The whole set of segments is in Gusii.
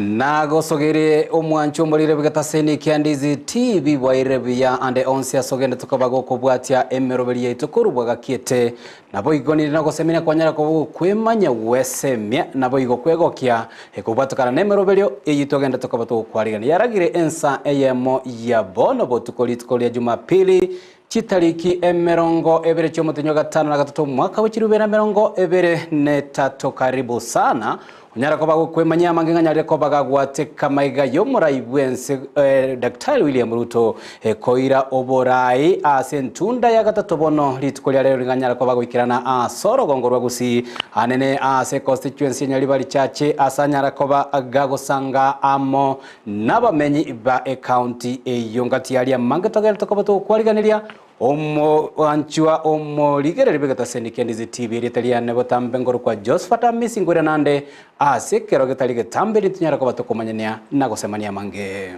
Nagosogeirie omwancho omorire bw'egetaseni kia Ndizi TV bwairire buya ande onsi ase ogende tokoba gokobwatia emeroberi yaito korwa bwagakiete. Naboigo ninde nogosemia kwanyara koba gokwemanya gwesemia naboigo kwegokia ekobwatokana nemeroberio eyio togende tokoba togokwarigania. Yaragire ensa eyemo ya bono botuko rituko ria Jumapili chitariki emerongo ebere chi'omotenyi o gatano na gatato omwaka bwe chilifu ibere na emerongo ebere na etato. Karibu sana Onyare koba gokwemanyia amange ng'a nyarire koba gagwateka maiga y'omorai bw'ense eh, Daktari William Ruto eh, koira oborai ase entunda ya gatato bono rituko ria rero ring'anyare koba goikerana ase orogongo rwa Gusii anene ase constituency ya Nyaribari Chache ase anyara koba gagosanga amo nabamenyi ba ecounty eyio ngati aria amange togerete koba togokwariganeria Omoanchwa omorigereria bw'egetaseni kia Ndizi TV erieta riane botambe nkorokwa Josephat Amisi nkoira nande ase ekero getari getambe rinto nyare koba tokomanyania na gosemania amange.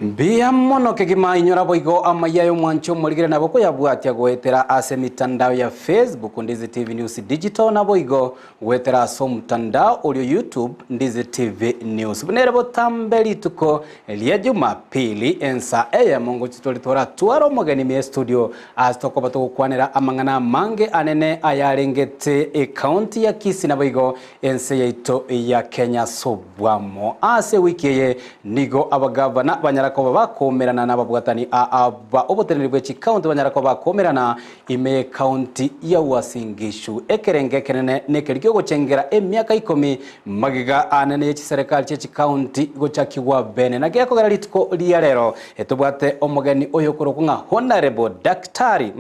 Mbuya mono kegima inyora boigo amaiya y'omwancho omorigere nabo koyabwatia goetera ase emitandao ya Facebook Ndizi TV News Digital naboigo goetera ase omotandao orio YouTube Ndizi TV News. Buna ere botambe rituko ria Jumapili ensa eyemo ngochi tore toratware omogeni ime estudio ase tokoba togokwanera amang'ana amange anene ayarengete ecounty ya Kisii naboigo Ense yaito ya Kenya Sobwamo. Ase ewiki eye nigo abagavana banyara koba bakoumerana nababwatani aba oboteneneri bwe chikaunti banyara koba bakoumerana ime y'ekaunti ya Uasin Gishu. Ekerengo ekenene nekeri kiogochengera emiaka ikomi magega anene ye chiserekari chie chikaunti gochakigwa bene. Naki gekogera rituko ria rero etobwate omogeni oyokorokwa ng'a Honourable Daktari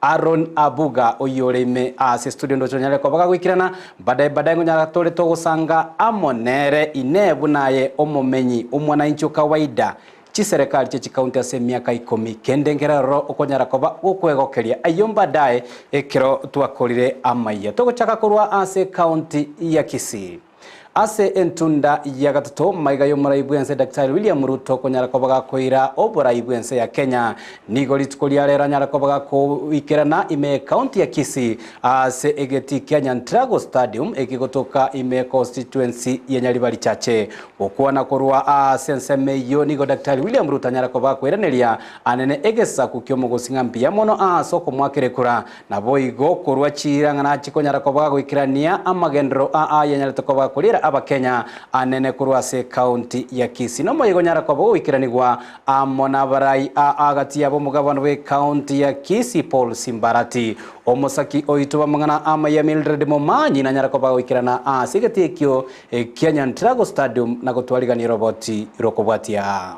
Aaron Abuga oyio ore ime ase estudio ndoche onyare koba gagoikerana badae badae ngonyara tore togosanga amo nere inee buna aye omomenyi omwananchi o kawaida chiserekari chie chikaunti ase emiaka ikomi kende nkere ororo okonyara koba gokwegokeria ayio mbadae ekero twakorire amaiya togochaka korwa ase ekaunti ya Kisii. Ase entunda ya gatato, maiga y'omorai bw'ense Daktari William Ruto konyara koba gakoira oborai bw'ense ya Kenya. Nigo rituko ria rero anyare koba gakoikerana ime y'ecounty ya Kisii ase egetii kia Nyantrago Stadium ekegotoka ime constituency ya Nyaribari Chache. Gokwana korwa ase ensemo eyio nigo Daktari William Ruto anyare koba gakoiraneria anene egesaku ki'omogosi ng'a mbuya mono ase okomoakera ekura Naboigo korwa chiira ng'a nachie konyara koba goikerania amagenderero aa ayanyarete koba gakoriera Abakenya anene korwa ase ecounty ya Kisii. Nomoyega onyara koba goikeranigwa amo nabarai aa gati yabo omogabana bw'ecounty ya Kisii Paul Simbarati. Omosaki oito bw'amang'ana amaya Mildred Momanyi nanyara koba goikerana ase egetii ekio kia Nyantrago Stadium na gotwarigania roboti rokobwatia.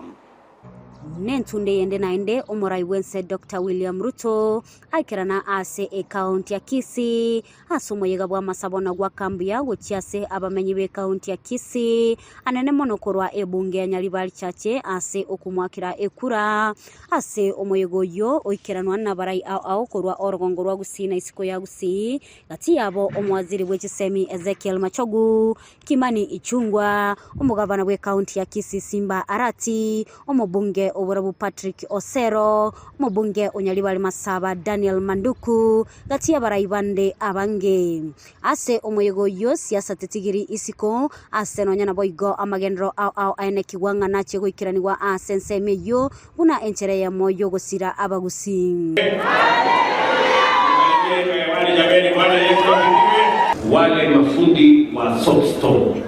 Nentunde eyende naende omorai bw'ense Doctor William Ruto aikerana ase ecounty ya Kisii ase omoyega bw'amasabo na goaka mbuya gochia ase abamenyi b'ecounty ya Kisii anene mono korwa ebunge ya Nyaribari Chache ase okomoakera ekura ase omoyega oyio oikeranwa nabarai ao ao korwa orogongo rwa Gusii na isiko ya Gusii gati yabo omowaziri bwe chisemi Ezekiel Machogu Kimani Ichung'wa, omogavana bw'ekaunti ya Kisii Simba Arati, omobunge o Borabu Patrick Osero, omobunge o Nyaribari Masaba Daniel Manduku, gati y'abarai bande abange. Ase omoyega oyio siasa tetigiri isiko ase nonya naboigo amagenderero ao ao aenekigwa ng'a nachie goikeranigwa ase ensemo eyio buna enchera eyemo y'ogosira abagusii. Wale mafundi wa soapstone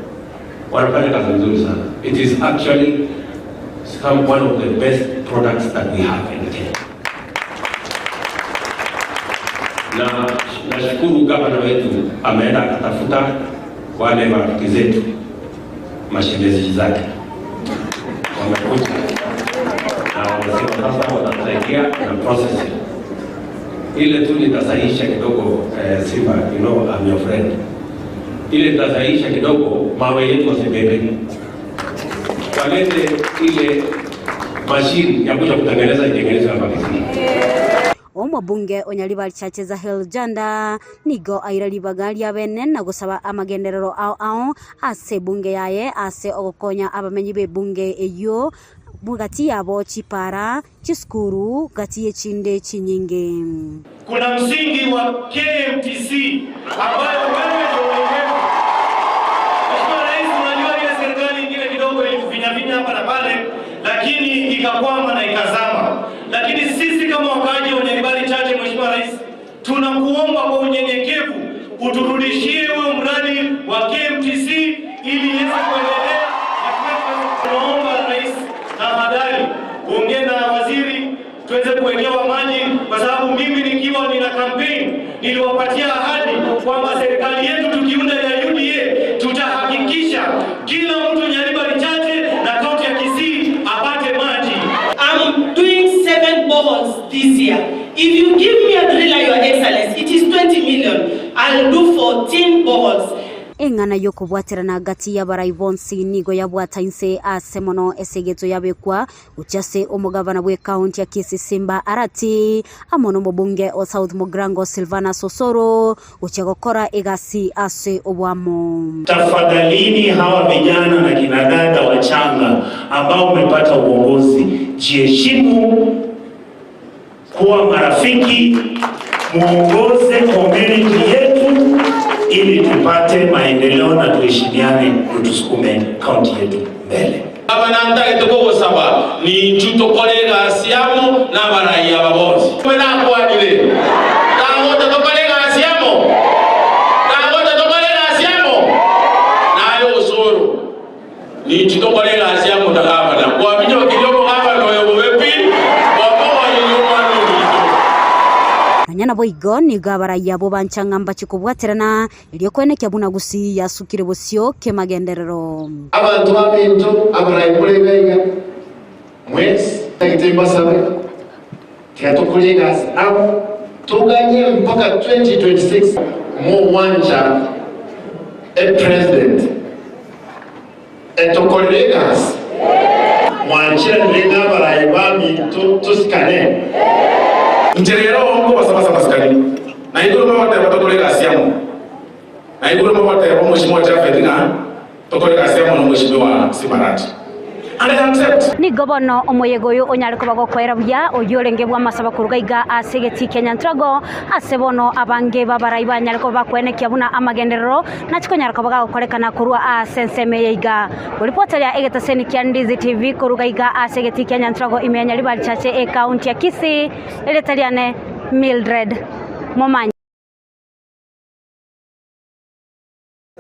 wanafanya kazi nzuri sana. It is actually some one of the best products that we have in Kenya. Na nashukuru gavana wetu ameenda akatafuta wale marafiki zetu mashemeji zake wamekuja na wamesema sasa watatusaidia na processing ile tu nitasahihisha kidogo eh, Simba, you know I'm your friend. Ile nitasahihisha kidogo, mawe yetu wasibebe, walete ile mashine ya kuja kutengeneza itengenezwe hapa Kisii. Omobunge o Nyaribari Chache Zahel Janda nigo aira ribaga riabene na gosaba amagenderero ao ao ase ebunge yaye ase ogokonya abamenyi b'ebunge eyio. Gati yabo chipara, chisukuru, gati y'echinde chinyinge. Kuna msingi wa KMTC ambayo wewe ndio uliweka. Mheshimiwa Rais, unajua ile serikali ingine kidogo ilitufinyafinya hapa na pale, lakini ikakwama na ikazama. Lakini sisi kama wakaaji wa Nyaribari Chache, Mheshimiwa Rais, tunakuomba kwa unyenyekevu uturudishie huo mradi wa KMTC ili iweze kuendelea. Na tunaomba Rais, tafadhali uongee na waziri tuweze kuwekewa maji, kwa sababu mimi nikiwa nina campaign niliwapatia ahadi kwamba serikali yetu tukiunda ya UDA tutahakikisha kila mtu Nyaribari Chache na kaunti ya Kisii apate maji. I'm doing 7 boreholes this year. If you give me a driller, Your Excellency, it is 20 million. I'll do 14 boreholes. Eng'ana y'okobwaterana gati y'abarai bonsi nigo yabwata inse ase mono esegeto yabekwa gochia ase omogavana bw'ekaunti ya Kisii Simba Arati amo nomobunge o South Mugirango Silvanus Osoro gochia gokora egasi ase oboamo. Tafadhalini hawa vijana na kinadada wachanga ambao umepata uongozi, jiheshimu, kuwa marafiki, muongoze community yetu ili tupate maendeleo na tuheshimiane, tusukume kaunti yetu mbele. Abanantagete kogosaba ninchu tokore egasi amo na abaraiya aba bonsi. Nakwanire tagocha tokore egasi amo, tagocha tokore egasi amo, naye Osoro ninchu tokore egasi amo na gavana kwaminyokire omogavana oyo bobe pi wamogonyeire omwana ominto. Nonya naboigo nigo abaraiya abo bancha ng'a mbache kobwaterana erio koenekia buna Gusii yasukire bosio kemagenderero. Abantu babinto abarayi kuri bega mwesi tagite mbasabe tiatukulie gasi abo tuganye mpaka 2026 mu wanja e president etokolere gasi mwanchira ndenga abarayi bami tusikane. Nche rero ngo basaba masikani na iguru mabate batokole gasi yamo na iguru mabate bo mheshimiwa Japhet nga tokole gasi yamo na mheshimiwa Simbarati and I accept. Nigo bono omoyego oyo onyare koba gokoera buya oyo orenge bwa masaba koruga iga ase egeti kia Nyantrago ase bono abange babarai banyare koba bakwenekia buna amagenderero nachikonyara koba gagokorekana korwa ase ensemo eye iga. Oripota ria egetaseni kia Ndizi TV koruga iga ase egeti kia Nyantrago ime ya Nyaribari Chache ekaunti ya Kisii eretariane Mildred Momanyi.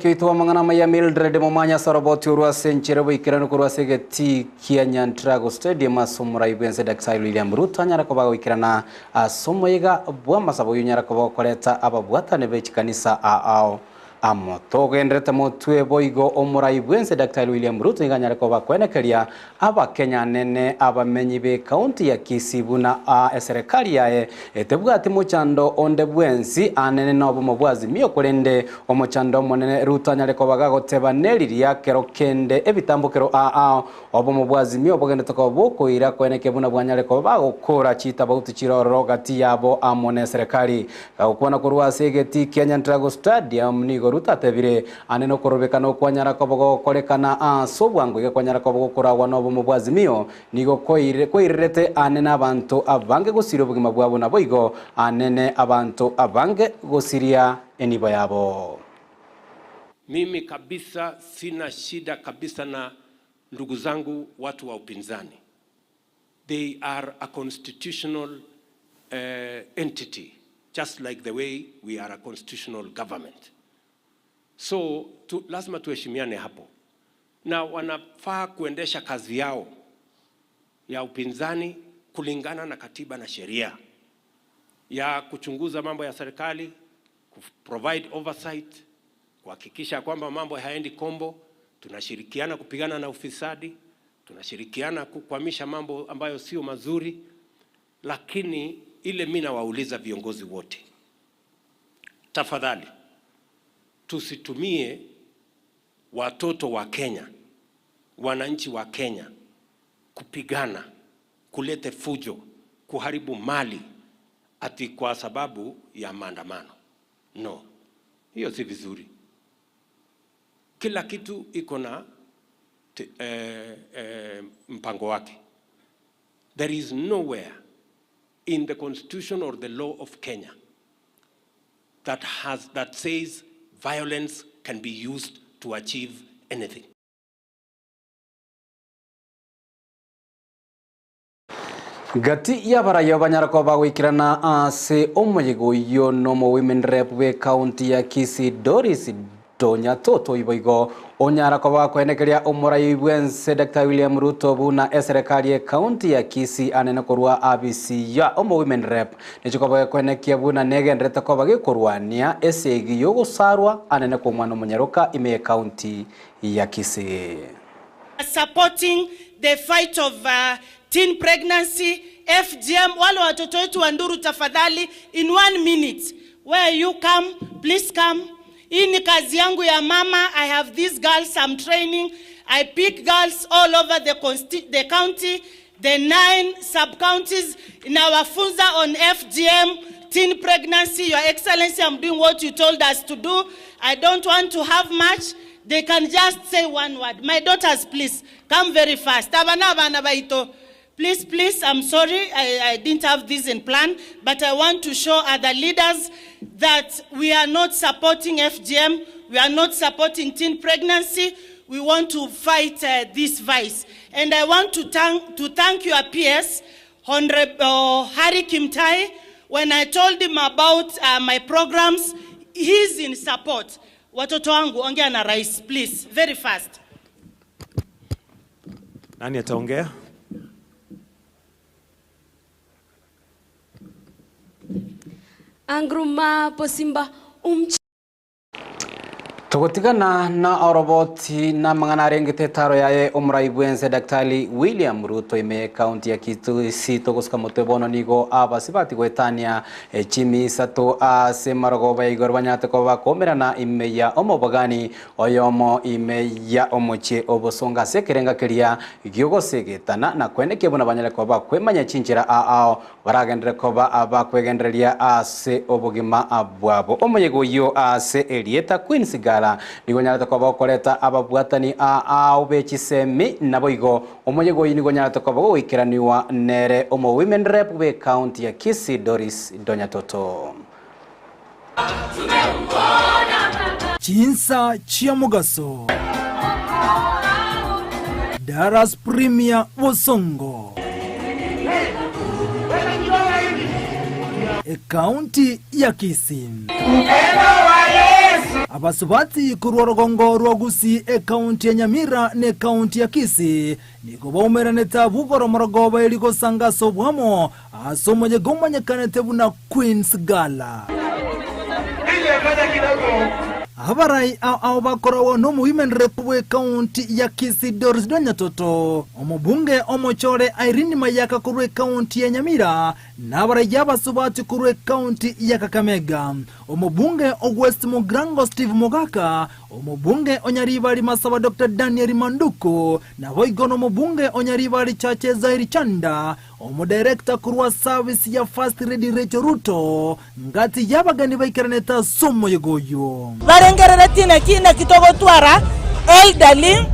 Kioitwa mang'ana maya Mildred Momanya soroboti orwa senchere boikerano korwa ase egeti kia Nyantrago Stadium ase omorai bwense Daktari William Ruto anyara koba goikerana ase omoyega bwa amasabo oyo onyara koba gokoreta ababwatani be chikanisa ao amo. Togenderete motwe boigo omorai bwense Daktari William Ruto nigo anyare koba kwenekeria abakenya nene abamenyi be kaunti ya Kisii buna eserikali yaye etebwati mochando onde bwensi anene nobomo bwa Azimio korende omochando omonene Ruto anyare koba gagoteba neriria kero kende ebitambukero ao obomo bwa Azimio bogendete koba bokoira kweneke buna bwanyare koba bagokora chitabauti chirororo gati yabo amo na eserikali. Gagokwana korwa ase egeti kia Nyantrago Stadium nigo Ruto atebire anene okorobekana okwanyara koba gokorekana ase obwango iga kwanyara koba gokoragwa nobomo bwa Azimio nigo koirerete anene abanto abange gosiria obogima bwabo naboigo anene abanto abange gosiria enibo yabo. Mimi kabisa sina shida kabisa na ndugu zangu watu wa upinzani. They are a constitutional entity, just like the way we are a constitutional government. So lazima tuheshimiane hapo. Na wanafaa kuendesha kazi yao ya upinzani kulingana na katiba na sheria ya kuchunguza mambo ya serikali, provide oversight, kuhakikisha kwamba mambo hayaendi kombo. Tunashirikiana kupigana na ufisadi, tunashirikiana kukwamisha mambo ambayo sio mazuri. Lakini ile mimi nawauliza viongozi wote, tafadhali tusitumie watoto wa Kenya, wananchi wa Kenya kupigana, kulete fujo, kuharibu mali ati kwa sababu ya maandamano. No, hiyo si vizuri. Kila kitu iko na mpango wake. There is nowhere in the constitution or the law of Kenya that has that says violence can be used to achieve anything. Gati y'abaraia banyara koba bagoikerana ase omoyega oyio nomo women rep bw'ecounty ya Kisii Doris Donya Toto iboigo onyara koba gakoenekeria omorai bw'ense Daktari William Ruto buna eserekari y'ecounty ya Kisii anene korwa abisi ya omo women rep nechi koba gekoenekia buna negenderete koba gekorwania esegi y'ogosarwa anene kw'omwana omonyaroka ime y'ecounty ya Kisii. Supporting the fight of teen pregnancy, FGM. Wale watoto wetu wa Nduru, tafadhali, in one minute, where you come, please come. Hii ni kazi yangu ya mama. I have these girls I'm training. I pick girls all over the county, the nine sub-counties, nawafunza on FGM, teen pregnancy. Your Excellency, I'm doing what you told us to do. I don't want to have much. They can just say one word. My daughters, please, come very fast. Abana abana baito. Please, please, I'm sorry, I didn't have this in plan, but I want to show other leaders that we are not supporting FGM, we are not supporting teen pregnancy, we want to fight this vice. And I want to thank your peers, Honorable Harry Kimtai. When I told him about my programs, he's in support. Watoto wangu, ongea na rais, please, very fast. Nani ataongea? Angruma posimba umch Tugutigana na oroboti na mang'ana arengete taro yaye omorai bwense Daktari William Ruto ime county ya Kisii togosuka motwe bono nigo abasi batigoetania chimisato ase marogoba igoro banyate koba bakomerana ime ya omobogani oyomo ime ya omochie obosonga ase ekerenga keria giogosegetana na kwenekia buna banyare koba bakwemanya chinchera ao baragendere koba abakwegendereria ase obogima bwabo omoyego oyo ase erieta Queens Gala nigo nyarete koba okoreta ababwatani ao bechisemi naboigo omoyego oyo nigo nyarete koba goikeraniwa nere omo women rep be county ya Kisii Doris Donyatoto. Chinsa chia mugaso Daras Premier Bosongo Ekaunti ya Kisii abasubati kurwa rugongo rwa Gusii ekaunti ya Nyamira ne ekaunti ya Kisii nigo baumeranete bugoro morogoba eri gosangasa obwamo ase omonyega omanyekanete buna Queens Gala. Abarai ao bakoragwo no women rep bwa ekaunti ya Kisii Doris Donyatoto omobunge omochore Irene Mayaka korwa ekaunti ya Nyamira na abarai abasubati korwa ekaunti ya Kakamega omobunge o West Mugirango Steve Mogaka omobunge Onyaribari Masaba Dr. Daniel Manduko naboigo nomobunge Onyaribari Chache Zairi Chanda omodirector korwa service ya First Lady Rachel Ruto ngati yabagani baikeranete ase omoyega oyo. Barengerere tina kina kitogotwara elderly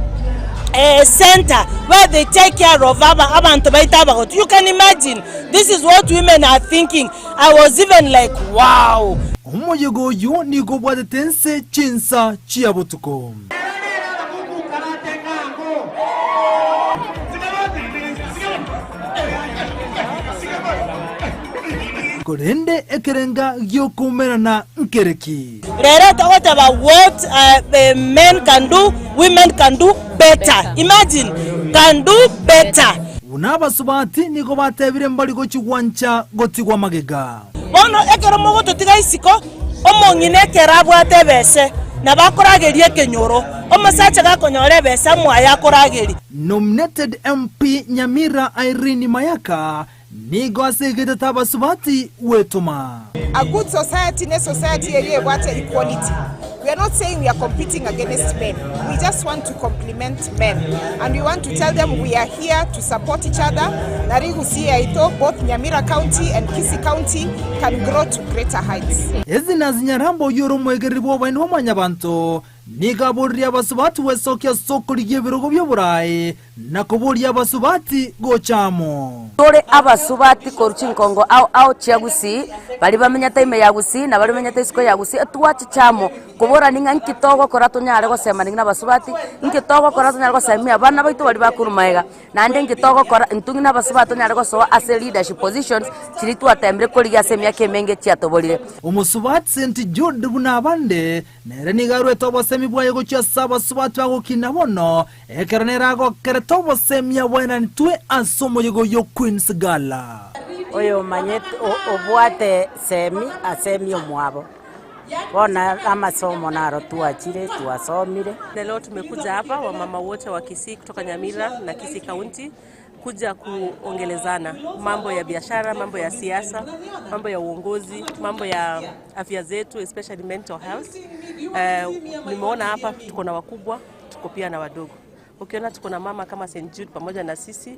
center where they take care of abantu baita abagotu. You can imagine, this is what women are thinking. I was even like, wow. Omoyega oyo nigo obwatete nse chinsa chia botuko. Korende ekerenga giokumerana nkereki. Rero togoteba what the men can do, women can do better. Imagine, can do better. Buna abasubati nigo batebire mbari gochigwancha gotigwa magega. Bono ekero mogototiga isiko omong'ina ekero abwate ebese na bakorageria ekenyoro omosacha gakonyora ebese mwaya akorageria. Nominated MP Nyamira Irene Mayaka nigo asegete abasubati wetuma. A good society ne society eri ebwate equality. We are not saying we are competing against men. We just want to complement men. And we want to tell them we are here to support each other. Narigu Aito, both Nyamira County and Kisii County can grow to greater heights. Ezi na zinyarambo yoro mwegereri bw'obaini bwa mwanyabanto. Nigo aboririe abasubati gwesokia ase okorigia ebirogo bi'oboraai, na koboria abasubati gocha amo. Tore abasubati korwa chinkongo ao ao chia Gusii, baria bamenyete ime ya Gusii na baria bamenyete isiko ya Gusii, twachicha amo koborania ng'a inki togokora tonyare gosemania ng'a abasubati, inki togokora tonyare gosemia abana baito baria bakorwa magega, naende inki togokora intwe ng'a abasubati tonyare gosoa ase leadership positions chiria twatemire korigia ase emiaka emenge chiatoborire. Omosubati St Jude buna abande, Nere nigo aruete obosemi bwaye gochia ase abasubati bagokina bono, ekero nere agokerete obosemia bwaenanetwe ase omoyega oyio Queen's Gala. Oyomanyete obwate semi asemie omwabo. Bono amasomo naro twachire twasomire. Na leo tumekuja hapa wamama wote wa Kisii kutoka Nyamira na Kisii County kuja kuongelezana mambo ya biashara, mambo ya siasa, mambo ya uongozi, mambo ya afya zetu especially mental health. Nimeona hapa tuko na wakubwa, tuko pia na wadogo. Ukiona tuko na mama kama St Jude pamoja na sisi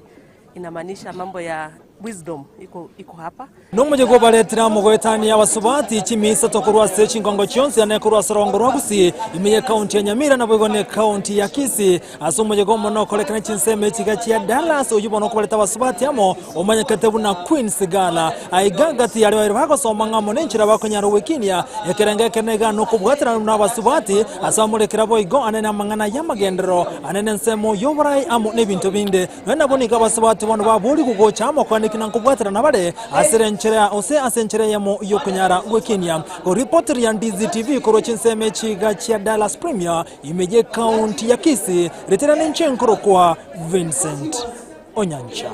inamaanisha mambo ya wisdom iko, iko hapa. Nomochie kobaretera amo goetania abasubati chimisato korwa ase chingongo chionsi ane korwa ase orongo rwa Gusii, ime y'ekaunti ya Nyamira naboigo n'ekaunti ya Kisii. Ase omoyega omonene okorekana chinsemo echiga chia Dallas, oyio bono okobareta abasubati amo omanyekete buna Queen's Gala. Aiga gati yaria babeire bagosoma ng'a amo nenchera bakonyara gwekinia ekerengo ekenene iga nokobwaterana buna abasubati ase amorekera boigo anene amang'ana y'amagenderero anene ensemo y'oborai amo nebinto binde. Nonya nabo nigo abasubati bono baborigwe gocha amo koaneki na nkobwaterana bare ase enchera gose ase enchera eyemo y'okonyara gwekinia. Koripoti ya Ndizi TV korwa chinsemo echiga chia Dallas Premier ime y'ecounty ya Kisii, ritera ninche nkorokwa Vincent Onyancha.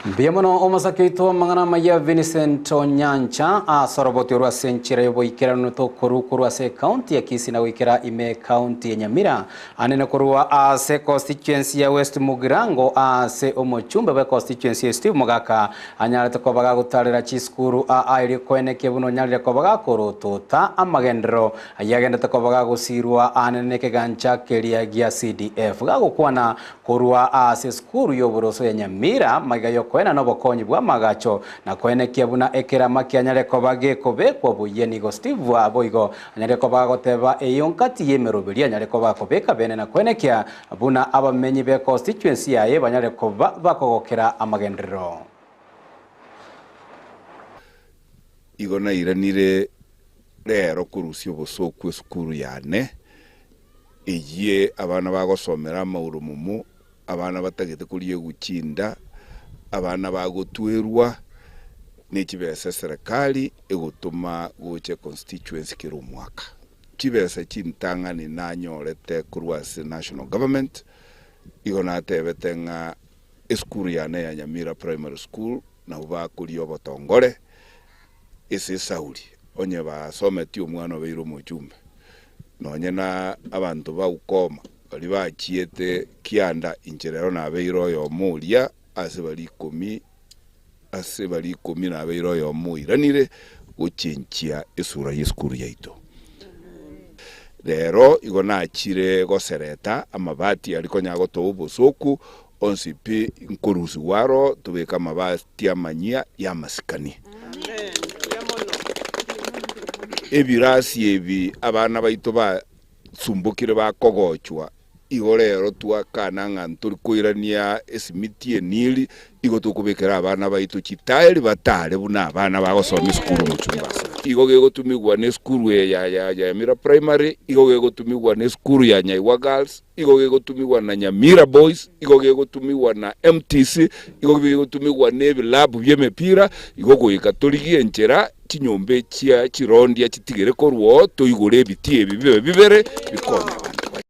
Mbuya mono omosake oito amang'ana amaya Vincent Onyancha ase oroboti orwo ase enchera y'oboikeranu tokoru korwa ase ekaunti ya Kisii na goikera ime ekaunti ya Nyamira anene korwa ase constituency ya West Mugirango ase omochumbe bwe constituency ya Steve Mogaka anyarete koba gagotarera chisukuru aa erio koenekia buna onyarire koba gakorotota amagenderero ayio agendete koba gagosirwa anene nekegancha keria gia CDF gagokwana Korwa ase esukuru y'oboroso ya Nyamira, magega y'okoenana obokonyi bw'amaagacho na koenekia buna ekerama kianyare koba gekobekwa buya nigo Steve boigo anyare koba agoteba eyio nkati y'emeroberio anyare koba akobeka bene na koenekia buna abamenyi be constituency yaye banyare koba bakogokera amagenderero. Igo nairanire rero korusia obosooku esukuru yane, Eyie abana bagosomera amaurumumu, abana batagete koriegwa chinda, abana bagotwerwa ne chibesa eserekari egotoma gocha econstituency kera omwaka. Chibesa chintang'ani nanyorete korwa ase national government, igo natebete ng'a esukuru yane ya Nyamira Primary School nabwo bakoria obotongore ase esauri, onye basometie omwana obeire omochumbe. Nonye na abanto ba ukoma baria bachiete kianda, inche rero nabeire oyomo oria ase baria ikomi, ase baria ikomi nabeire oyomo oiranire gochenchia esura y'esukuru yaito. Rero igo nachire gosereta amabati aria konya gotoa obosoku onsi pi nkorusigwa aro tobeke amabati amanyia y'amasikani. Ebirasi ebi abana baito basumbokire bakogochwa, igo rero twakana ng'a ntori koirania esimiti eniri, igo tokobekera abana baito chitaeri batare buna abana bagosoma esukuru omochumba ase. Igo gegotumigwa nesukuru eye ya ya Nyamira Primary, igo gegotumigwa nesukuru ya Nyaigwa Girls, igo gegotumigwa na Nyamira Boys, igo gegotumigwa na MTC, igo gegotumigwa na ebilabu bi'emepira, igo goika torigie enchera chinyomba echia chirondia chitigere korwa oo, toigore ebitii ebi bibe bibere bikonye abanto baito.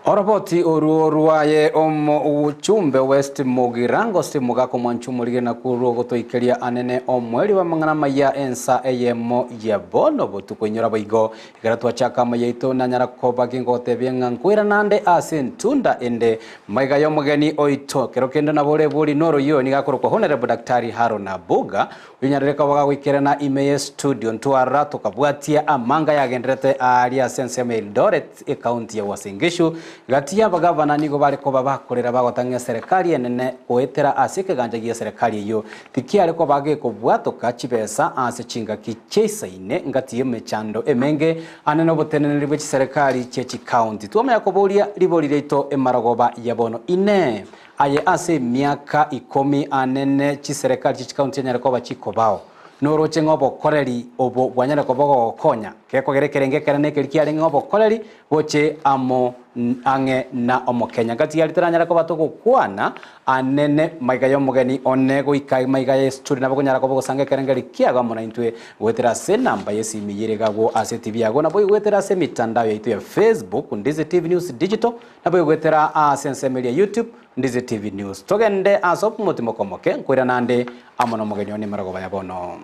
Oroboti oruo rwaye omochumbe West Mugirango Steve Mogaka omwanchi omorige nakwo rwogotoikeria anene omoerio bw'amang'ana amaya ensa eyemo ya bono botuko inyora boigo Ekero twachaka amaya aito nanyara koba gingotebia ng'a nkoirana nde ase entunda ende magega y'omogeni oito. Kero kende nabo ore bori noroyio nigo akorokwa Honourable Daktari Haron Abuga, oyonyarire koba gagoikerana ime ye studio ntwarora tokabwatia amanga yagenderete aaria ase ensemo ya Eldoret ecounty ya Uasin Gishu. Gati y'abagavana nigo bare koba bakorera bagotang'ia eserekari enene goetera ase ekegancha gi'eserekari eyio, tikiare koba gekobwatoka chibesa ase chingaki chiaisaine ngati y'emechando emenge ane noboteneneri bwe chiserekari chie chikaunti. Twamanya koboria ribori riaito emarogoba ya bono. Inee! Aye ase emiaka ikomi anene chiserekari chie chikaunti chianyare koba chikobao? Noroche ng'a obokoreri obo bwanyare koba ogogokonya? Gekogera ekerengo ekenene ekeri kiarenge ng'a obokoreri boche amo ang'e na omokenya. Gati yaria toranyare koba togokwana anene maiga y'omogeni one goika maiga ya esturi nabo konyara koba ogosanga ekerengeri kiago amo naintwe goetera ase enamba y'esimi eyere igagwo ase etibi yago naboigo goetera ase emitandao yaito ya Facebook Ndizi TV News Digital naboigo goetera ase ensemo eria YouTube Ndizi TV News. Togende ase omotimoka omoke nkoirana ande amo nomogeni one marogoba ya bono.